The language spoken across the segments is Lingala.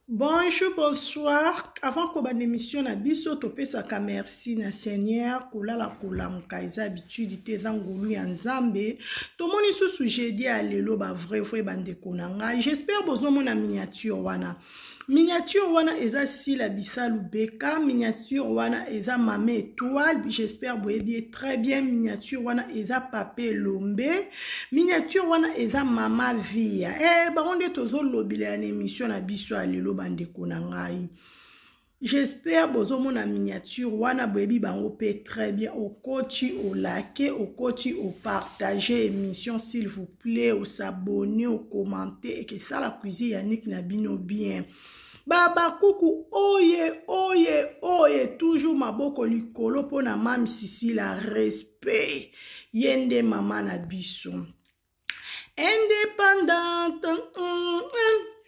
Bonjour, bonsoir. Avant kobanda émission na biso, topesaka merci na Seigneur, kolala kolamuka eza habitude te, eza ngolu ya Nzambe. Tomoni susu jeudi ya lelo ba vrai vrai bandeko na ngai. J'espère bozomona miniature wana. Miniature wana eza Sila Bisalu Beka, miniature wana eza Mame Étoile, j'espère boyebi très bien. Miniature wana eza Pape Lombe. Miniature wana eza Mama Via. Eh bango nde tozolobela na émission na biso ya lelo bandeko na ngai. J'espère bozomona miniature wana boyebi bango pe très bien. Okoti olake, okoti opartage émission s'il vous plaît, osabonner, ocommenter et que ça la cuisine Yannick na bino bien. Babakuku oye oye oye toujours maboko likolo pona mam Sisi la respect. Ye nde mama na biso. Indépendante.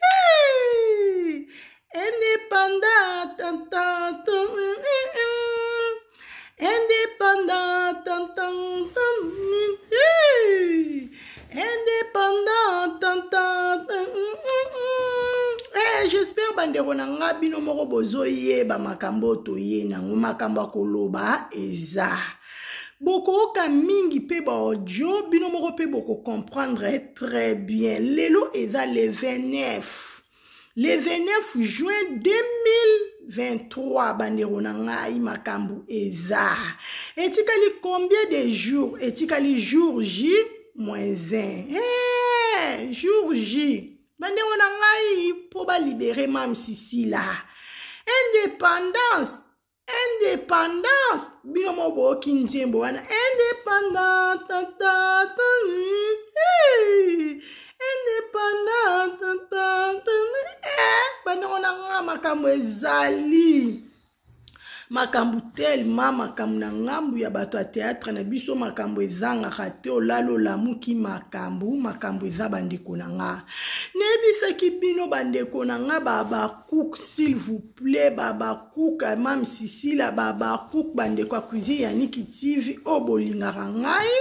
Hey! Indépendante. Indépendante. Hey! Indépendante. Eh, j'espère bandeko na nga bino moko bozoyeba makambo oyo toye nango makambo ya koloba eza bokoyoka mingi mpe baaudio bino moko mpe bokocomprendre très bien lelo eza le 29 le 29 juin 2023 bandeko na ngai makambo eza etikali combien de jours etikali jour j moins 1 hey, jour j bandeko na ngai mpo balibere mam sisila indépendance indépendance bino moko boyoki nzembo wana indépendant indépendant bandeko na nga makambo ezali makambo telema makambo na ngambu ya bato ya théâtre na biso makambo ezangaka te olali olamuki makambo makambo eza bandeko na nga nayebisaki bino bandeko na nga babacook s'il vous plaît babacook mam sisila babacook bandeko ya cuisine ya niki tv oyo bolingaka ngai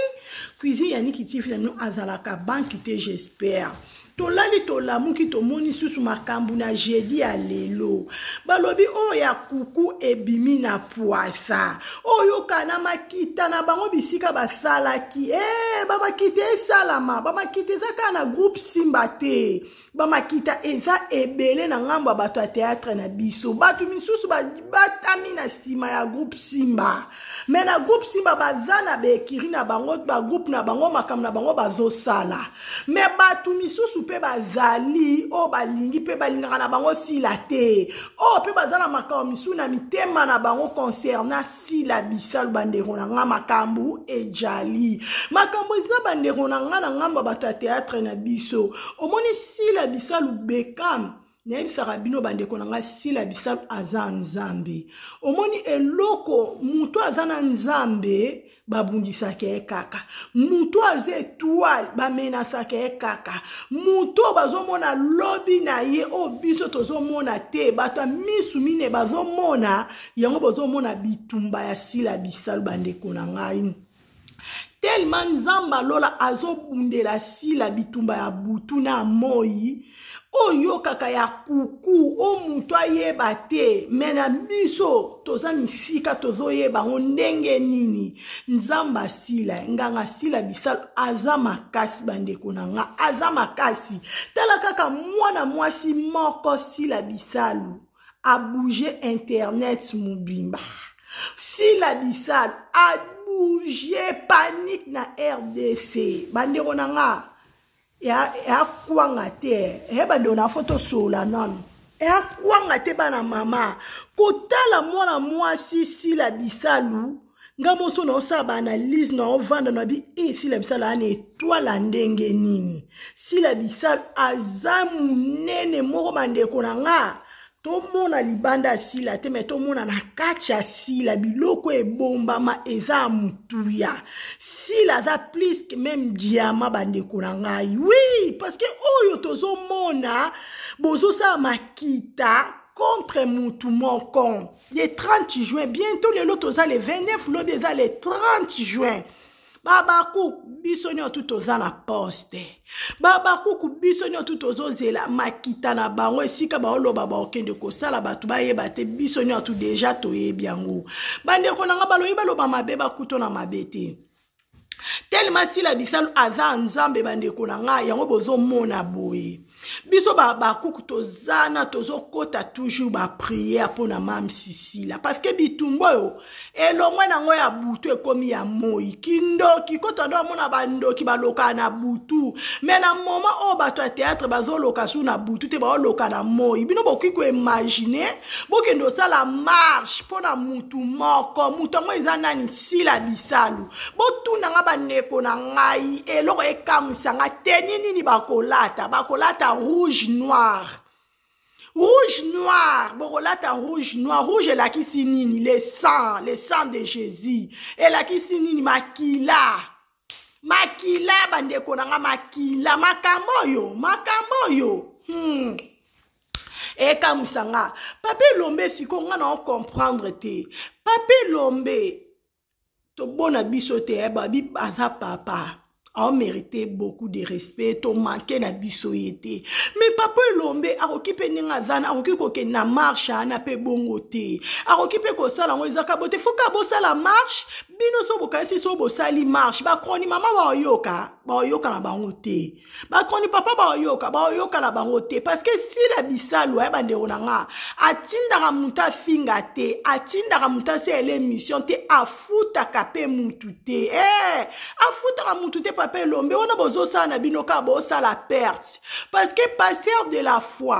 cuisine ya niki tv na bino azalaka banki te j'espère tolali tolamuki tomoni susu makambo na jeudi ya lelo balobi oyo ya kuku ebimi na pwasa oyo kana makita na bango bisika basalaki e eh, bamakita esalama bamakita eza kaka na groupe simba te bamakita eza ebele na ngambo ya bato ya teatre na biso bato misusu batami na nsima ya groupe simba me na groupe simba baza na baekiri na bango bagroupe na bango makambo na bango bazosala me bato misusu mpe bazali oyo balingi mpe balingaka na bango sila te oyo mpe baza na makambo misusu na mitema na bango concernant sila bisalu bandeko na nga makambo ejali makambo eza bandeko na nga na ngambo ya bato ya teatre na biso omoni sila bisalu bekam nayebisaka bino bandeko na ngai sila bisalu aza nzambe omoni eloko moto aza na nzambe babundisaka ye kaka moto aza etoile bamenasaka ye kaka moto oyo bazomona lobi na ye oyo biso tozomona te bato ya misu mine bazomona yango bozomona bitumba ya sila bisalu bandeko na ngai tellement nzambe alola azobundela sila bitumba ya butu na moi oyokaka ya kuku o moto ayeba te me na biso toza misika tozoyeba yango ndenge nini nzambe asila nganga asila bisalo aza makasi bandeko na nga aza makasi tala kaka mwana mwasi moko sila bisalu abouge internet mobimba sila bisalu abouge panique na rdc bandeko na nga ya kwanga te e bandeko na fo tosolola nanu ya kwanga te bana mama kotala mwana mwasi sila bisalu nga moso naosala baanalyse naovanda na bi e sila bisalu aa na etoile ya ndenge nini sila bisalu aza monene moko bandeko na nga tomona libanda ya sila te me tomona na kati ya sila biloko ebombama eza ya motuya sila aza plus que meme diama bandeko na ngai wi parce que oyo tozomona bozosala makita contre mutu moko le 30 juin bientôt lelo toza le 29 lobi eza le 30 juin. Babakuku biso nyonso tu toza na poste. Babakuku biso nyonso tu tozozela makita na bango esika baoloba baokende kosala bato bayeba te. Biso nyonso tu deja toyebi yango. Bandeko na nga balobi baloba mabe bakuto na mabe te. Tellement Sila Bisalu aza nzambe bandeko na ngai, yango bozomona boye. Biso bakuku tozana tozokota toujours ba prière mpona mam Sisila, parce que bitumbu oyo elongwe nango ya butu ekomi ya moi. Kindoki kota ndo amona bandoki balokaka na butu, mais na moment oyo bato ya théâtre bazoloka su na butu te, baoloka na moi. Bino bokoki koimagine bokende osala marche mpona mutu moko, mutu yango eza nani? Sila Bisalu. Botuna nga bandeko na ngai, eloko ekamwisa nga teni nini bakolata? Bakolata rouge noir, rouge noir, bokolata rouge noir. Rouge elakisi nini? Le sang, le sang de Jésus elakisi nini? Makila, makila bandeko na nga, makila. Makambo oyo, makambo oyo ekamwisa nga. Papa Elombe sikoyo nga na ocomprendre te. Papa Elombe tobona biso te, babi aza papa, aomérite beaucoup de respect, tomanke na biso ye te. Mais papa Elombe akoki mpe ndenge aza na, akoki kokende na marche ana mpe bongo te, akoki mpe kosala yango ezaka bo te. Foka bosala marche bino so bokanisi so bosali marche, bakroni mama baoyoka, baoyoka na bango te, bakroni papa baoyoka, baoyoka na bango te. Parce que Sila Bisalu ya bandeko na nga atindaka moto afinga te, atindaka moto asala émission te, afutaka mpe mutu te, afutaka mutu te. Papa Elombe wana bozosala na bino kaka bosala perte, parce que pasteur de la foi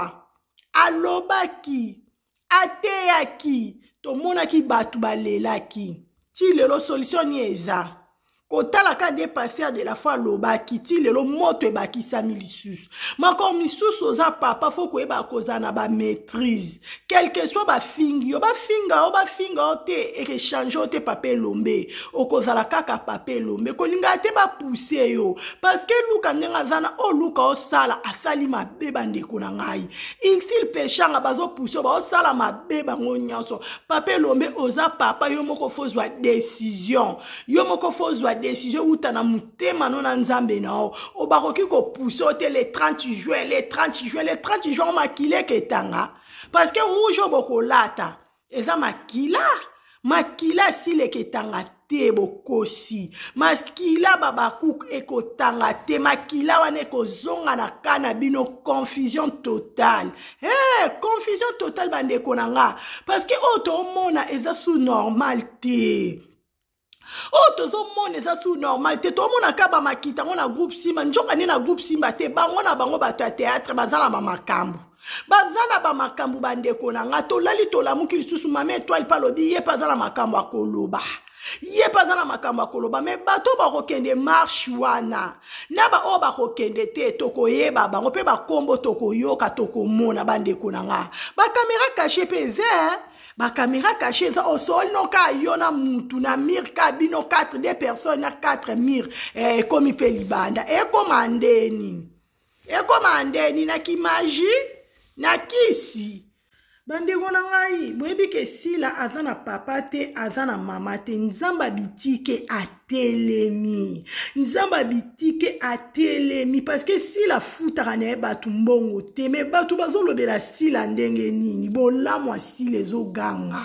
alobaki, ateyaki, tomonaki bato balelaki ti lelo. Solution ni eza kotala ka nde pasteur de la foi alobaki ti lelo moto ebakisami lisusu. Makambo misusu oza papa, fo koyeba kozala na bamaîtrise, quelque soit bafingi yo, bafinga yo, bafinga yo te, ekechange yo te. Papa Elombe okozala kaka papa Elombe, kolinga te bapousse yo, parce que luka ndenge aza na oyo luka osala asali mabe. Bandeko na ngai, Ursule Peshanga bazopousse yo, baosala mabe bango nyonso. Papa Elombe oza papa, yo moko fozwa décision, yo moko fozwa décision uta na motema no na nzambe na yo. Obakoki kopousse yo te. Le 30 juin, le 30 juin, le 30 juin, makila eketanga, parce que rouge oyo bokolata eza makila, makila esila eketanga te. Bokosi, makila babakuku ekotanga te, makila wana ekozonga na ka na bino. Confusion totale, hey, confusion totale bandeko na nga, parce que oyo toomona eza su normal te, oyo tozomona eza su normal te. Tomona ka bamakita yango na groupe Simba, nzoka nde na groupe Simba te, bango na bango bato ya théâtre baza na bamakambo, baza na bamakambo. Bandeko na nga, tolali tolamuki lisusu, mama Étoile mpe alobi ye mpe aza na makambo ya koloba, ye mpe aza na makambo ya koloba. Me bato bakokende marche wana na baoyo bakokende te, tokoyeba bango mpe bakombo tokoyoka, tokomona. Bandeko na nga, bacaméra cachée mpe eza, bacaméra cachée eza. Osoli noka yo na mutu na mur ka bino 4, 2 personnes na 4 mur, ekomi mpe libanda. Ekoma ndeni, ekoma ndeni na kimaji na kisi. Bandeko na ngai, boyebi ke Sila aza na papa te, aza na mama te. Nzambe abitike atelemi, nzambe abitike atelemi, parce que Sila afutaka na ye bato mbongo te. Me bato bazolobela Sila ndenge nini? Bolamu ya Sila ezoganga,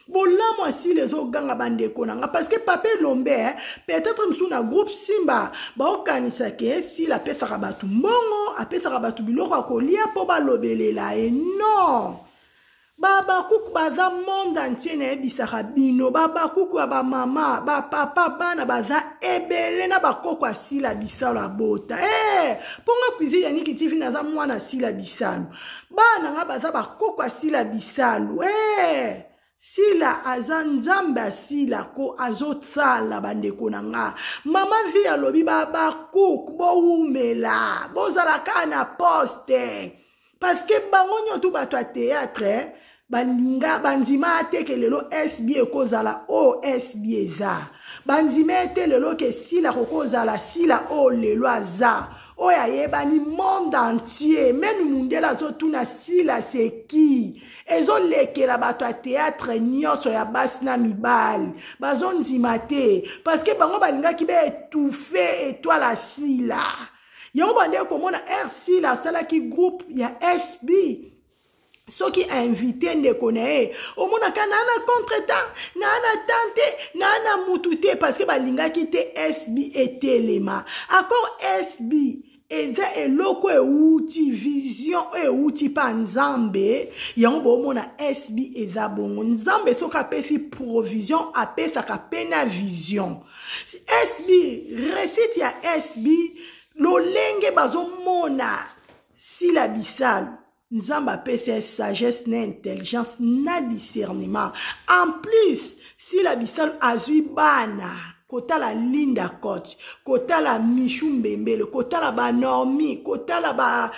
bolamu asili ezoganga, bandeko na nga. Parce que papa Elombe, peut-être mosusu na groupe Simba baokanisa ke Sila apesaka bato mbongo, apesaka bato biloko ya kolia mpo balobelela ye. Non, babakuku baza monde entier, nayebisaka bino, babakuku ya bamama, bapapa, bana baza ebele na bakoko asila Bisalo abota. Hey, mponga cuisine ya Niki TV, naza mwana Asila Bisalo, bana nga baza bakoko asila Bisalo. Hey, Sila aza nzambe, asila ko azosala. Bandeko na nga, mama Vi alobi babakuku bowumela, bozala kaka na poste, parce que bango nyonso bato ya théâtre balinga bandima ateke lelo SB ekozala oyo SB eza, bandima ete lelo ke Sila kokozala Sila oyo lelo aza. oyo ayebani monde entier, meme mundele azotuna Sila c'est qui. Ezolekela bato ya théâtre nyonso ya basi na mibali bazondima te, parce que bango balingaki ba étouffer étoile ya Sila. Yango bandeki komona R Sila asalaki groupe ya SB, soki invité ndeko na ye omonaka naa na contretemps, naa na temps te, naa na mutu te, parce que balingaki te SB etelema. Accord SB eza eloko euti vision oyo euti pa Nzambe. Yango bomona SB eza bongo. Nzambe soki apesi provision, apesaka pe na vision. SB, réussite ya SB, lolenge bazomona Sila Bisalu, Nzambe apesi sagesse na intelligence na discernement. En plus, Sila Bisalu azwi bana, kotala Linda Coach, kotala Michou Mbembele, kotala ba Normi, kotala ba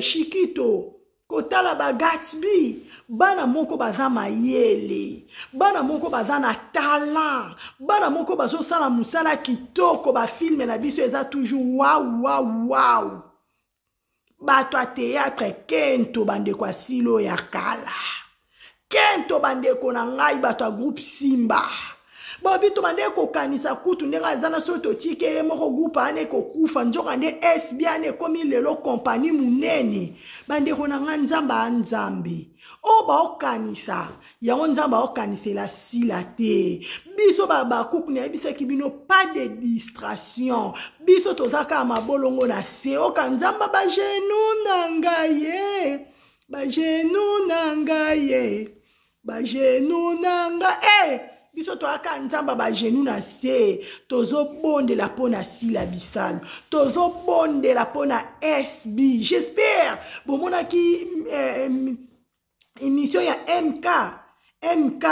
Chiquito, kotala ba Gatsby, bana moko baza mayele, bana moko baza na talent, bana moko bazosala mosala kitoko, ba filme na biso eza toujours waouh waouh waouh. Bato ya théâtre kento bandeko ya silo ya kala, kento bandeko na ngai bato ya groupe Simba. Bobi to bande kokanisa kutu ndenge aza na soki totike ye moko groupe wana ekokufa, nzoka nde SB wana ekomi lelo kompani monene. Bandeko na ngai, Nzambe a Nzambe oyo baokanisa yango, Nzambe aokanisela Sila te. Biso bakuku nayebisaki bino pas de distraction, biso toza kaka mabolongo na se. Oka Nzambe bagenu na ngai ye, bagenu na ngai ye, bagenu na ngai eh! Biso toyaka Nzambe bagenu na se, tozobondela mpo na Sila Bisalu, tozobondela mpo na SB. J'espère bomonaki émission ya MK MK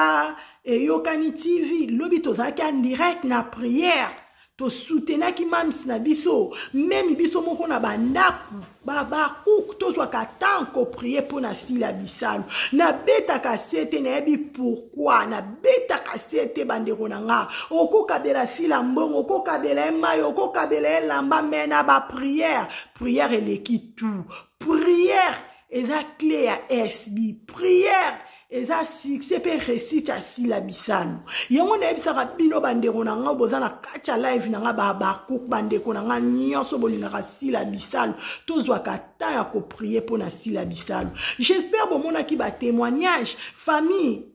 eyokani TV lobi, tozalaki en direct na prière, tosoutenaki mams na biso, meme biso moko na bandako babakuku tozwaka temps koprier mpo na Sila Bisalu. Nabetaka se te, nayebi pourquoi nabetaka se te. Bandeko na nga, okokabela Sila mbongo, okokabela ye mai, okokabela ye lamba, me na baprière, prière eleki tout. Prière eza clé ya SB, prière eza succès mpe réussite ya Sila Bisalu. Yango nayebisaka bino bandeko na nga, boza na kati ya live na nga, babakuku, bandeko na nga nyonso bolingaka Sila Bisalu, tozwaka temps ya koprier mpo na Sila Bisalu. J'espère bomonaki batémoignage famille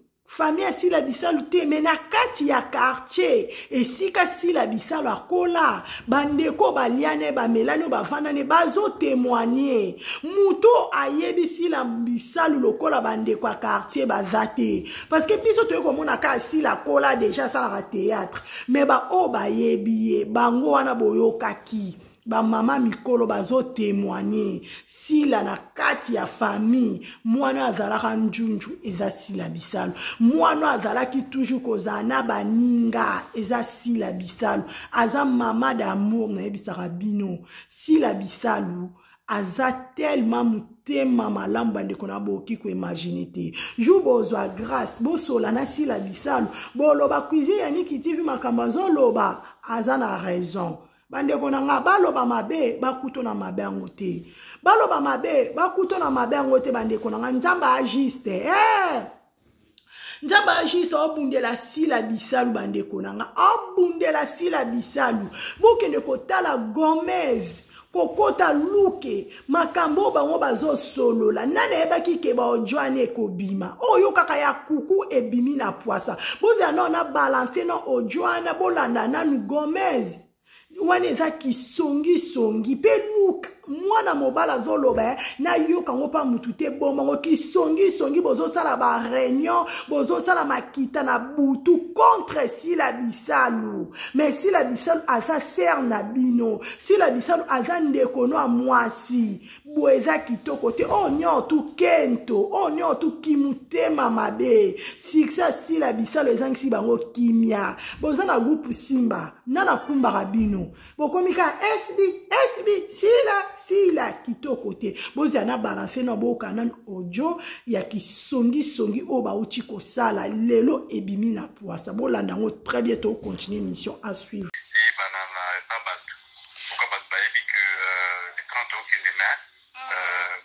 ya Sila Bisalu te, me na kati ya quartier esika Sila Bisalu akola, bandeko baliane, bamelani, oyo bavandani bazotémoigne. Moto ayebi Sila Bisalu lokola bandeko ya quartier baza te, parce que biso toyei komona kaka Sila akola déjà, asalaka théâtre, me baoyo bayebi ye bango wana boyokaki bamama mikolo bazotémoigne. Sila na kati ya famille, mwana azalaka njunju eza Sila Bisalu, mwana azalaki toujours kozala na baninga eza Sila Bisalu, aza mama d'amour. Nayebisaka bino, Sila Bisalu aza tellement motema malamu, bandeko na boki koimagine te. Jour bozwa grâce bosola na Sila Bisalu, boloba cuisine ya Niki TV, makambo azoloba aza na raison. Bandeko na nga, baloba mabe bakuto na mabe yango te, baloba mabe bakuto na mabe yango te. Bandeko na nga, Nzambe ajuste, eh! Nzambe ajuste, obundela Sila Bisalu. Bandeko na nga, obundela Sila Bisalu. Bokende kotala Gomez, kokota luke makambo oyo bango bazosolola. Nani ayebaki ke baojwane ekobima oyo kaka ya kuku ebimi na pwasa? Bozala nao na balance na ojwana, bolanda nanu Gomez wana eza kisongisongi mpe luka mwana mobali azoloba nayoka yango mpa mutu te, bomango kisongisongi. Bozosala ba réunion, bozosala makita na butu contre Sila Bisalu, mais Sila Bisalu aza sœur na bino, Sila Bisalu aza ndeko no ya mwasi. Boye eza kitoko te. Oyo nyonso tu kento, oyo nyonso tu kimutema mabe. Succès Sila Bisalu ezangisi bango kimia. Boza na groupe Simba, nana kumbaka bino, bokomi kaka SB SB Sila Sila, kitoko te. Bozala na balance na boyoka nanu audio ya kisongisongi oyo bauti kosala lelo ebimi na pwasa. Bolanda yango très bien, tokontinue mission à suivre. Eyebana na epa bato oka bato bayebi ke Le 30 tokende, mais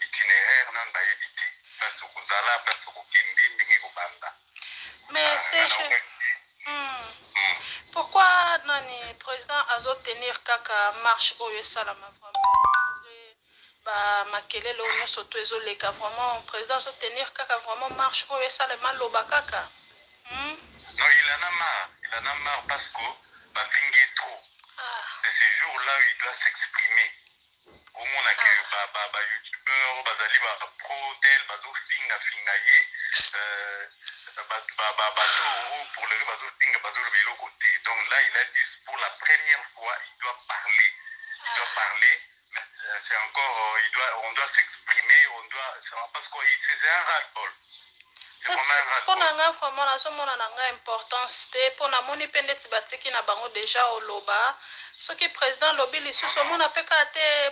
itinéraire nanu bayebi te, place tokozala, place tokokende, ndenge ekobanda. Mais CG, Pourquoi nani président azotenir kaka marche oyo esalama vraiment malgré ba makelele oyo nyonso to ezoleka? Vraiment, président azotenir kaka vraiment marche oyo esalema, aloba kaka? Non, il en a marre. Il en a marre parce que bafingi trop. C'est ce jour-là où il doit s'exprimer. Omona ke bayoutubeur bazali bapro tel, bazofingafinga ye, bato oyo pour lelo bazofinga, bazoloba eloko te. Donc là, il a dit, pour la première fois, il doit parler, il doit parler. Mais c'est encore il doit on doit s'exprimer, on doit, parce que c'est un ras-le-bol. Mpo na ngai, vraiment, nazomona na ngai importance te, mpo namoni mpe ndeti batiki na bango déjà oloba. Soki président alobi lisusu, omona mpe kaka te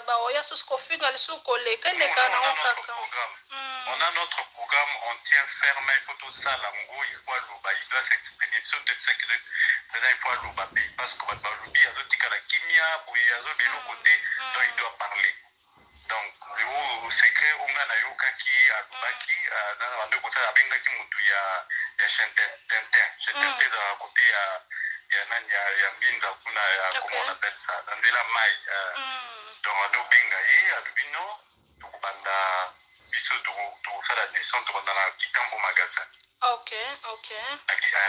baoya susu kofinga lisusu, koleka eleka nango kaka. On a notre programme, on tient ferme. Il faut tosala yango, il faut aloba, il doit s'exprimer. Biso toyebisaki président, il faut aloba mpe, parce que bato balobi azotikala kimia boye, azoba eloko te. Donc il doit parler. Donc oyo secret oyo ngai nayokaki, alobaki na bando kosala, abengaki motu ya chez Tintin. Chez Tintin ezalaka kote ya nani, ya Mbinza kuna, ya, comment on appelle ça, na nzela mai. Donc azobenga ye, alobi no, tokobanda biso, tokosala descente, tokobanda na Kitambo magasin.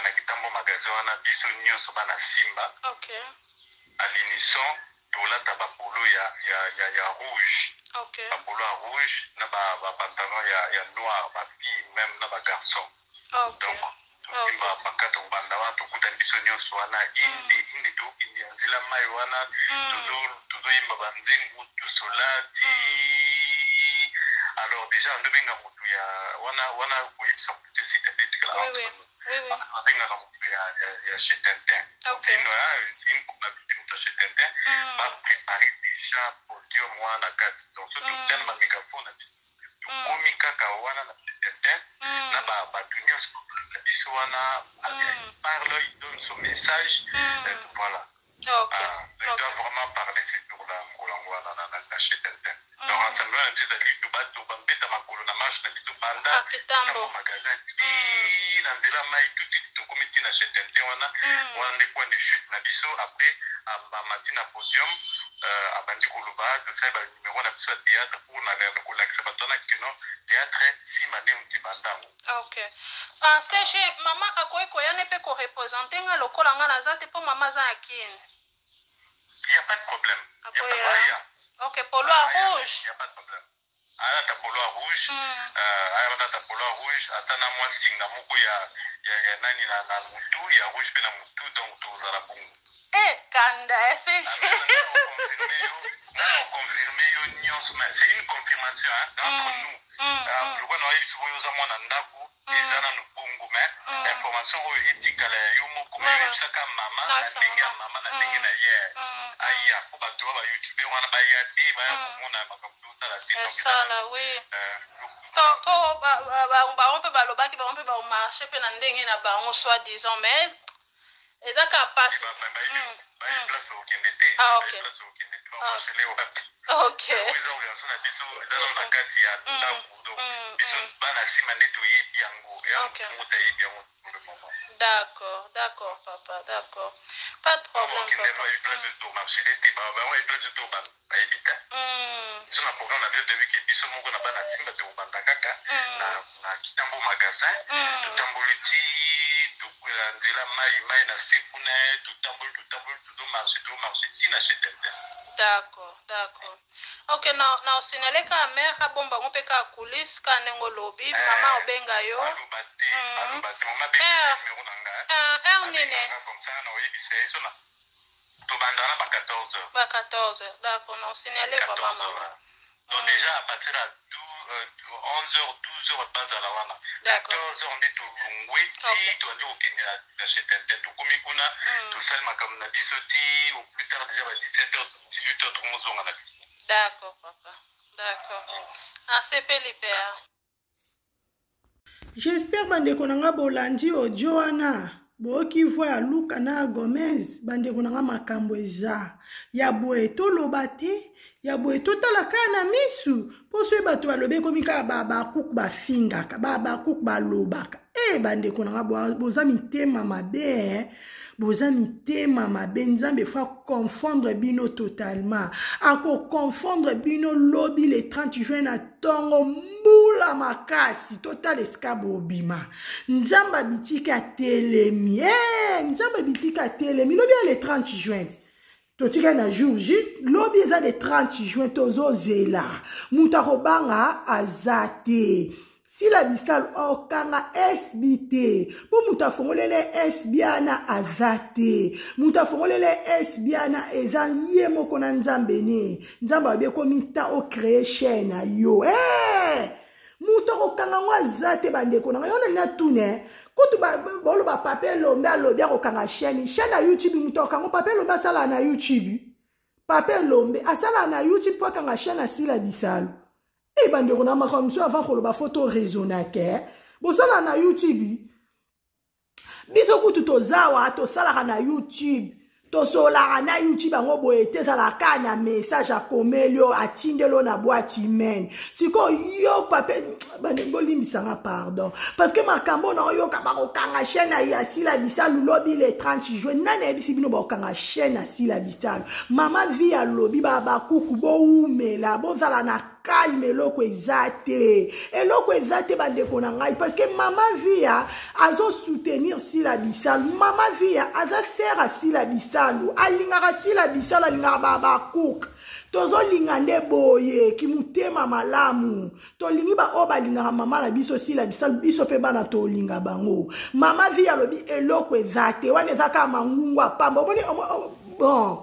Na Kitambo magasin wana, biso nyonso bana Simba, à l'unisson, tolata bapolo ya rouge, bapolo ya rouge na bapantalon ya noir, bafille même na bagarçon. Donc tosimba baka, tokobanda wana, tokutani biso nyonso wana, inde inde, tokende ya nzela mai wana, tozoyemba banzengu, tout cela ti. Alors déjà ndobenga motu ya wana wana, koyebisa motu te, s'il te plaît, tikala. Abengaka motu ya chez Tintin. C'est une probabilité, moto ya chez Tintin bapréparé déjà podium wana na kati. Donc so totala bamégaphone na biso, tokomi kaka wana na chez Tintin na bato nyonso na biso wana, il parle, il donne son message, voilà. Il doit vraiment parler ce jour-là, mokolo yango wana na chez Tintin. Donc ensemble wana biso ezali bato bambeta makolo na marche na biso banda Kitambo magasin ti na nzela mai, tuti tokomi ti na chez Tintin wana. Wana nde point de chute na biso. Après amati na podium, abandi koloba, tosali banumero na biso ya théâtre pour kolakisa bato wana keno théâtre nsima nde moto ebandango. Ok, ah, CG, mama akoki koya ne mpe koreprésenter nga lokola nga naza te, mpo mama aza ya Kini. Il y a pas de problème. Il y a pas de Ok, polo ya rouge. Il y a pas de problème. Alata polo ya rouge, alata polo ya rouge, ata na mwa singa moko ya nani na mutu, ya rouge mpe na mutu. Donc tozala bongo. Eh, kanda SG. Nga confirme yo nyonso, mais c'est une confirmation, hein, entre nous. Lokola na oyebi soki oza mwana ndako, eza nanu bongo, mais information oyo etikala ya yo moko. Mais oyebisaka mama na ndenge ya mama, na ndenge na ye aya, mpo bato ba bayoutube wana baya te, baya komona makambo totala te. Esala, oui, po bango mpe balobaki, bango mpe bamarche mpe na ndenge na bango, soi disant, mais eza kaka pasi. Bayebi place okende te, place okende te, bamarchele wapi? Eza organisation na biso, eza nano na kati ya ndako. Donc biso bana nsima nde toyebi yango, ya moto ayebi yango pour le moment. D'accord, papa, d'accord, pas de problème, papa. Bayebi place tomarchele te, bango bayebi place tobanda, bayebi te. Biso na programme na biso, toyebi ke biso moko na bana Simba tokobanda kaka na Kitambo magasin, totamboli ti tokwela nzela mai mai na se kuna, totamboli, totamboli, tozomarche, tozomarche ti na chez Tintin. D'accord, ok. Na osinale kaka mare abomba yango mpe kaka coulisse, kaka ndenge olobi, mama obenga yo. Aloba te, aloba te, mama abenga numero na nga. Heure nini? Comme ça na oyebisa ye so na tobanda na ba 14 heures. Ba 14 heures, d'accord. Na osignale vraiment mama. Donc déjà à partir ya 11 heures, 12 heures, bazala wana. 14 heures nde tolongwe ti tobandi kokende na chez Tintin. Tokomi kuna, tosali makambo na biso ti au plus tard déjà ba 17 heures, 18 heures, tokomozonga na biso. D'accord, papa, d'accord. Asepeli mpe. J'espère bandeko na nga bolandi audio wana. Boyoki voix ya Luka na Gomez, bandeko na nga makambo eza ya boye toloba te, ya boye totala kaka na misu, mpo soki bato balobi ekomi kaka bakuku bafingaka, bakuku balobaka. E eh, bandeko na nga boza mitema mabe eh? Boza mitema mabe. Nzambe fo aconfondre bino totalement, akoconfondre bino lobi le 30 juin na ntongo mbula makasi, totala esika bobima. Nzambe abitika atelemi, hey, eh, Nzambe abitika atelemi lobi ya le 30 juin, totikali na jour J, lobi eza le 30 juin, tozozela moto akobanga aza te. Sila Bisalu okanga SB te, mpo moto afongolele SB ana aza te. Moto afongolele SB ana eza ye moko na Nzambe ne. Nzambe alobi ekomi temps ocree chaîne na yo. Hey! Eh! Moto akokanga yango aza te. Bandeko na ngai, yo nalingi natuna kutu boloba Papa Elombe alobi akokanga chaîne, chaîne ya YouTube, moto akokango Papa Elombe asalaka na YouTube, Papa Elombe asalaka na YouTube mpo akanga chaîne asila Bisalu. E bandeko na makambo mosusu, avant koloba fo to raisonnake. Bosala na YouTube, biso kutu tozawa tosalaka na YouTube, tosolaka na YouTube yango boye te, ezalaka kaka na message akomeli yo, atindeli yo na boîte email. Sikoyo yo pape, bandeko bolimbisanga, pardon, parce que makambo na oyoka bakokanga chaîne ya Sila Bisalu lobi le 30 juin, nani ayebisi bino bakokanga chaîne ya Sila Bisalu? Mama Vi alobi bakuku bowumela, bozala na calme, eloko eza te, eloko eza te, bandeko na ngai, parce que mama Via azosoutenir Sila Bisalu. Mama Via aza sere ya Sila Bisalu, alingaka Sila Bisalu, alingaka bakuku. Tozolinga nde boye kimutema malamu, tolingi baoyo balingaka mama na biso Sila Bisalu, biso mpe bana tolinga bango. Mama Vi alobi eloko eza te, wana eza kaka mangungu apamba. Omoni bon,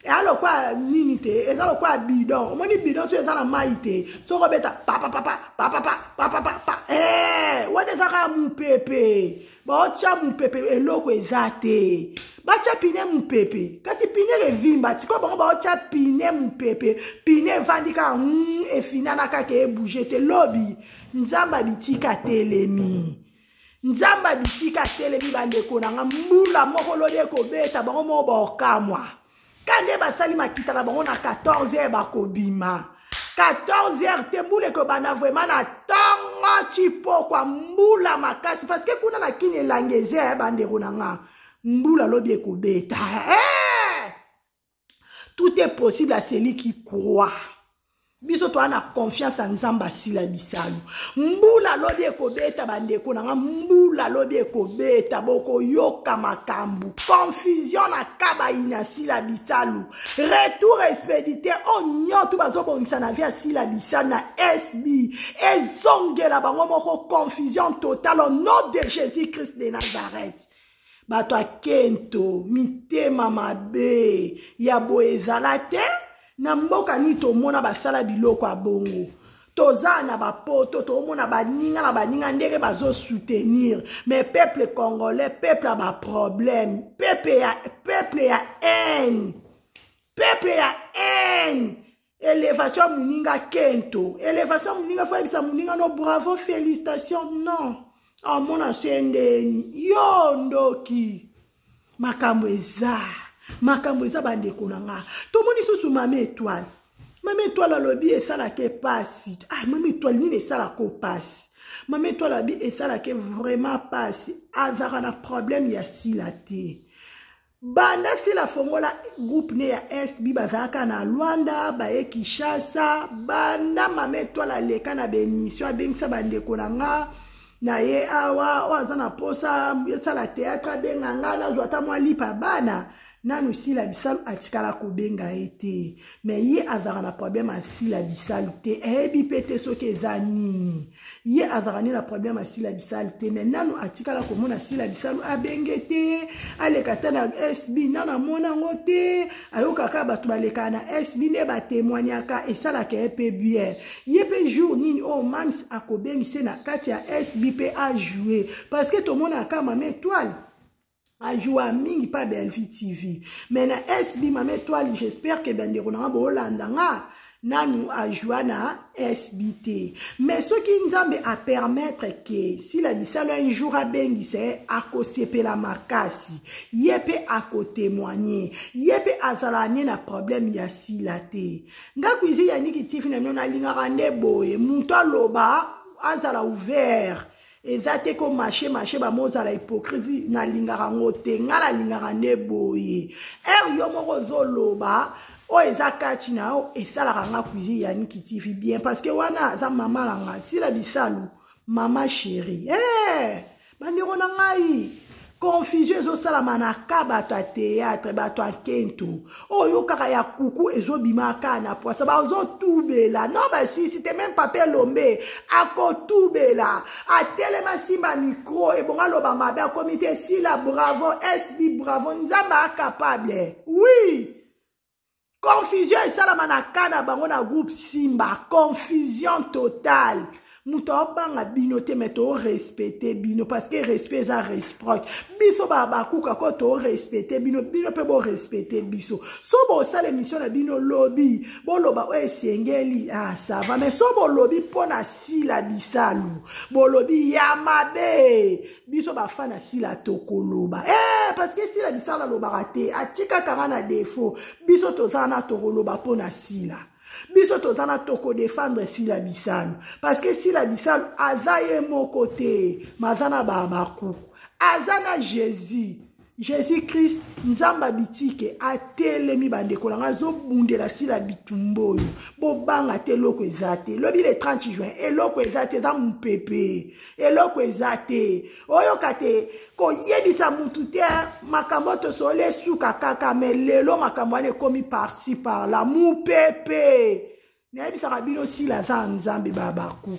eya lokola nini te, eza lokola bidon. Omoni bidon so eza na mai te, soki obeta papapapa papapa papapapa, eh, wana eza kaka mopepe, baotya mopepe, eloko eza te. Batya pine mopepe, kasi pine evimba. Tikoyo bango baotya pine mopepe, pine evandi kaka, efinana kaka, ebouge te. Lobi Nzambe abitika atelemi, Nzambe abitika atelemi. Bandeko na nga, mbula moko lobi ekobeta, bango moko baokamwa ka nde basali makita na bango na 14 heures, bakobima 14 heures te, mbula ekobanda vraiment na ntongo ti pokwa, mbula makasi, parce que kuna na Kini elanga eza ya bandeko na nga, mbula lobi ekobeta. Hey! Tout est possible à celui qui croit. Biso toza na confiance ya Nzambe asila Bisalu. Mbula lobi ekobeta, bandeko na nga, mbula lobi ekobeta, bokoyoka makambo, confusion na kabaina Sila Bisalu, retour expéditeur oyo nyonso bazobongisa na vie ya Sila Bisalu na SB, ezongela bango moko, confusion totale au nom de Jésus Christ de Nazareth. Bato ya kento, mitema mabe ya boye ezala te na mboka nini tomona basala biloko ya bongo. Toza na bapoto, tomona baninga na baninga ndenge bazosoutenir, mais peuple congolais, peuple ya baproblème, peuple ya haine, peuple ya haine. Élévation ya moninga kento, élévation ya moninga fo yebisa moninga no bravo, félicitation, non, amona so endeni yo ndoki. Makambo eza, makambo eza, bandeko na nga. Tomoni susu mama Étoile, mama Étoile alobi esalaka epasi. Ah, mama Étoile, nini esalaka opasi? Mama Étoile alobi esalaka vraiment pasi, azalaka na problème ya Sila te. Banda Sila fongola groupe ne ya SB, bazalaka na Lwanda, baye Kinshasa. Banda mama Étoile aleka na baémission, abengisa bandeko na nga na ye awa, oyo aza na posa esala théâtre abenga nga, nazwa ata mwa lipa bana. Nanu Sila Bisalu atikala kobenga ye te, me ye azalaka na problème asila Bisalu te, ayebi mpe te soki eza nini. Ye azalaka nde na problème asila Bisalu te, me nanu atikala komona Sila Bisalu abenge te, aleka ta na SB, nanu amona yango te. Ayokaka bato balekaka na SB nde batémoignaka, esalaka ye mpe bien. Ye mpe jour nini oyo mams akobengise na kati ya SB mpe ajoue, parce que tomonaka mama Étoile ajoua mingi pa Bellevue TV, mais na SB mama Étoile, j'espère que bandeko na nga boolanda nga. Nanu ajoua na SB te. Mais soki Nzambe a permettre que Sila Bisalu un jour abengisa ye, akosepela makasi. Ye pe ako témoigner. Ye pe azala ne na problème ya Sila te. Nga cuisine ya Niki TV na bino nalingaka nde boye. Mutu aloba azala ouvert. Eza te ko marcher marcher ba mozala hypocrisie, nalingaka ngo te. Nga nalingaka nde boye. Heure yo moko ozoloba oyo eza kati na yo, esalaka nga cuisine ya Niki TV bien, parce que wana aza mama na nga Sila Bisalu, mama chérie. Eh, bandeko na ngai, confusion ezosalama na ka bato ya théâtre, bato ya nkento oyo kaka ya kuku ezobima kaka na poisa, bazotubela no basisi te. Meme papa Elombe akotubela, atelema simba micro ebonga aloba mabe, akomi te. Sila bravo, SB bravo, Nzambe acapable. Oui, confusion esalama na ka na bango na groupe Simba, confusion totale. Moto aobanga bino te, mais torespecte bino, parce que respect eza réciproque. Biso bakuka ko torespecte bino, bino mpe borespecte biso. So bosala émission na bino lobi, boloba oyo esengeli, ah, ça va. Mais so bolobi mpo na Sila Bisalu, bolobi ya mabe, biso bafana Sila tokoloba. Eh, parce que Sila Bisalu alobaka te, atikaka nga na défaut. Biso toza na tokoloba mpo na Sila. Biso toza na toko défendre Sila Bisalu, parce que Sila Bisalu aza ye moko te, maza na babakuku, aza na Jésus. Jésus-Christ, Nzambe bitike atelemi, bandeko na nga azobundela Sila bitumba oyo. Bobanga te, eloko eza te. Lobi le 30 juin, eloko eza te, eza mopepe, eloko eza te. Oyoka te koyebisa mutu te makambo tosoli esuka kaka, mais lelo makambo wana ekomi parti par là mopepe. Nayebisaka bino Sila aza Nzambe, babaku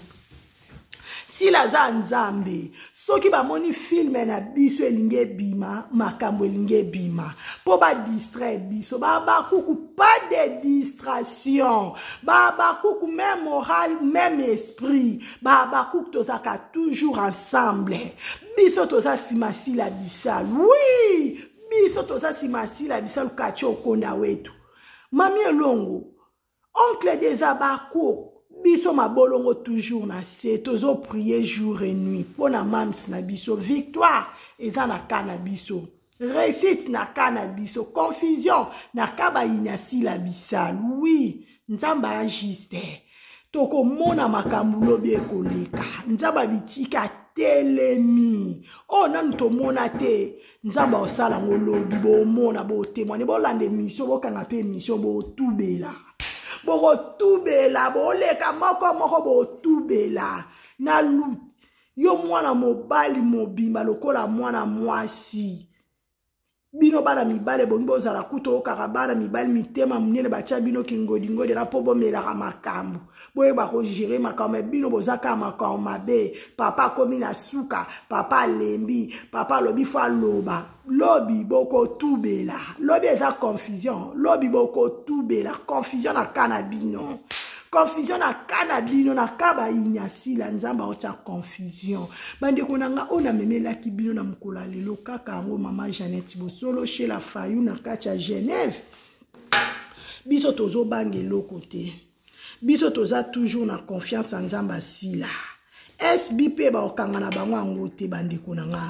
Sila aza Nzambe. Soki bamoni filme na biso elingi ebima, makambo elingi ebima mpo badistraire biso. Babakuku, pas de distraction. Babakuku, même moral, même esprit. Babakuku tozalaka toujours ensemble. Biso toza nsima Sila Bisalu. Oui, biso toza nsima Sila Bisalu. Kati okonda wetu mami elongo oncle des abakuku, biso mabolongo toujours na se, tozoprier jour et nuit mpo na mams na biso. Victoire eza na ka na biso, réussite na ka na biso, confusion na ka bayinya Sila Bisalu. Oui, Nzambe ajuste, tokomona makambo lobi ekoleka. Nzambe abitika telemi oyo nanu tomona te, Nzambe aosala yango lobi. Bomona, botémoigne, bolanda émission, bokanga mpe émission, botubela, bokotubela, boleka moko moko, botubela na lut. Yo mwana mobali mobimba lokola mwana mwasi, bino bana mibale bongi bozala kuta okaka bana mibali mitema monene, batia bino kingodingodi na mpo bomelaka makambo, boyeba kogere makambo. Me bino boza kaka makambo mabe. Papa akomi na suka, papa alembi, papa alobi fo aloba. Lobi bokotubela, lobi eza confusion, lobi bokotubela confusion na ka na bino, confusion na ka na bino, na ka bayinya Sila. Nzambe aotia confusion. Bandeko na nga oyo namemelaki bino na mokolo ya lelo kaka yango, mama Jeannette Bosolo chez la Fayu na kati ya Genève. Biso tozobanga eloko te, biso toza toujours na confiance ya Nzambe. Asila SB mpe baokanga na bango yango te. Bandeko na nga,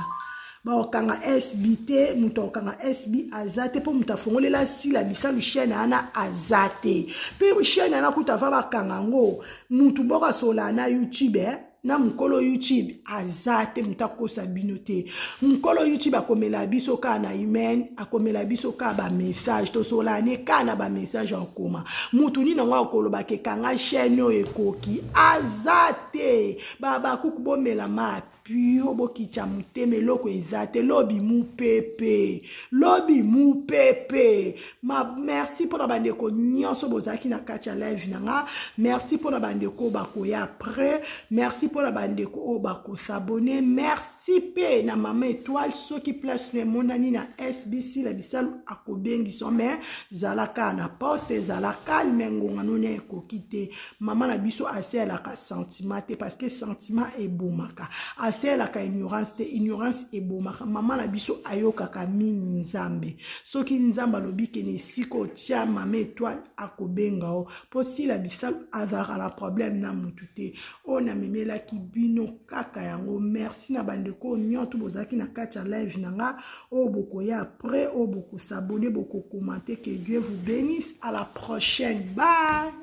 baokanga SB te, moto akokanga SB aza te, mpo moto afongolela Sila Bisalu chaîne wana aza te. Mpe chaîne wana kuta ava bakanga yango, motu boko asolaa na YouTube, eh? Na mokolo YouTube aza te, moto akosa bino te. Mokolo YouTube akomela biso kaka na email, akomela biso kaka bamessage, tosolaa ne kaka na bamessage. Akoma motu nini yango akoloba ke kanga chaîne oyo ekoki, aza te. Babakuku, bomela mapi pio, bokitya motema, eloko eza te. Lobi mupepe, lobi mupepe. Ma merci mpona bandeko nyonso bozalaki na kati ya live na nga. Merci mpona bandeko bakoya après, merci mpona bandeko oyo bakosabone, merci mpe na mama Étoile. Soki place no emonani na SBC la Bisalu akobengisa, mais zala kaka na poste, ezala calme, ngonga noni ekoki te. Mama na biso asalelaka sentiment te, parce que sentiment ebomaka. Basalelaka ignorance te, ignorance ebomaka. Mama na biso ayokaka mingi Nzambe. Soki Nzambe alobi ke na esika otia mama Etoile, akobenga o mpo Sila Bisalu azalaka na problème na mutu te. Oyo namemelaki bino kaka yango. Merci na bandeko oyo nyonso bozalaki na kati ya live na nga, oyo bokoya après, oyo bokosabone, bokokomante. Que Dieu vous bénisse, à la prochaine, bye.